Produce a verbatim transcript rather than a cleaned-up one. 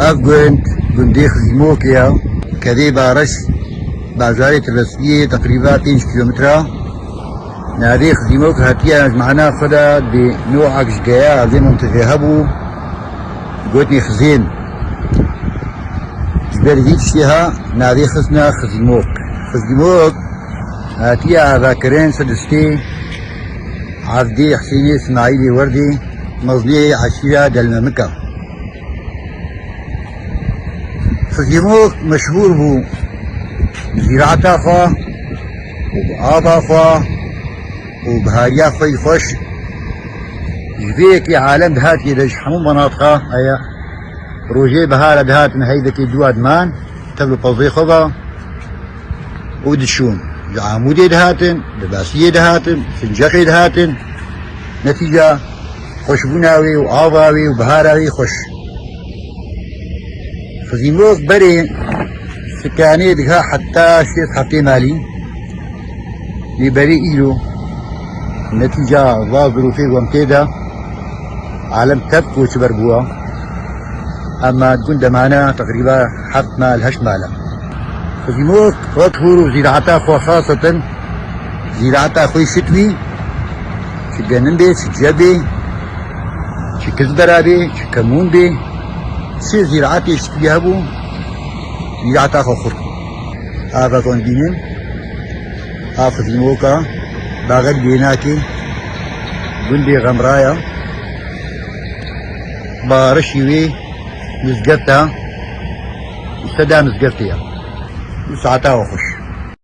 Ev gund, gundê Xizîmokê ye, kevê Bareş, bajarê Tirbesiyê teqrîba pênc kîlometre. Navê Xizîmok hatiye ji mana xwe de, di no'ak ji geya vê mintixê hebû, gotinê Xizêm. Ji ber vî tiştê ha navê xistine Xizîmok. Xizîmok hatiye avakirin ser destê Evdê Husênê Smaîlê Werdê, mezinê eşîra Delmemika. Xizîmok meşhûr bû bi zîraeta xwe û bi ava xwe û bihariya xwe yî xweş. Ji vê yekê alem dihatiye de ji hemû menatiqa heye. Rojê bihara dihatin heyvekê dûa diman, tev li pozê xwe ve û diçûn. Ji Amûdê dihatin, Dirbasiyê dihatin, Sincexê dihatin. Netîca xweşbûna wê û ava wê û bihara wê xweş. Xizîmok berê sikanê diha heta şêst heftê malî. Lê berê îro, netîca va zirûfê ku em tê de, alem tev koçber bûa. Ema di gund de mane teqrîba heft mal, heşt mal e. Xizîmok wek hûr û zîraeta xwe xasetin, zîraeta xwe şitwî, çi genim bê, çi cebê, çi kizbera bê, çi kemûn bê, çi zîraetê şitwî hebû, zîraeta xwe xurt. Ava ku em dînin, a Xizîmoka, baxet Bênakê, gundê Xemraya, barişî wê mizgefta, seda mizgeftê ya. Û saeta xwe xweş.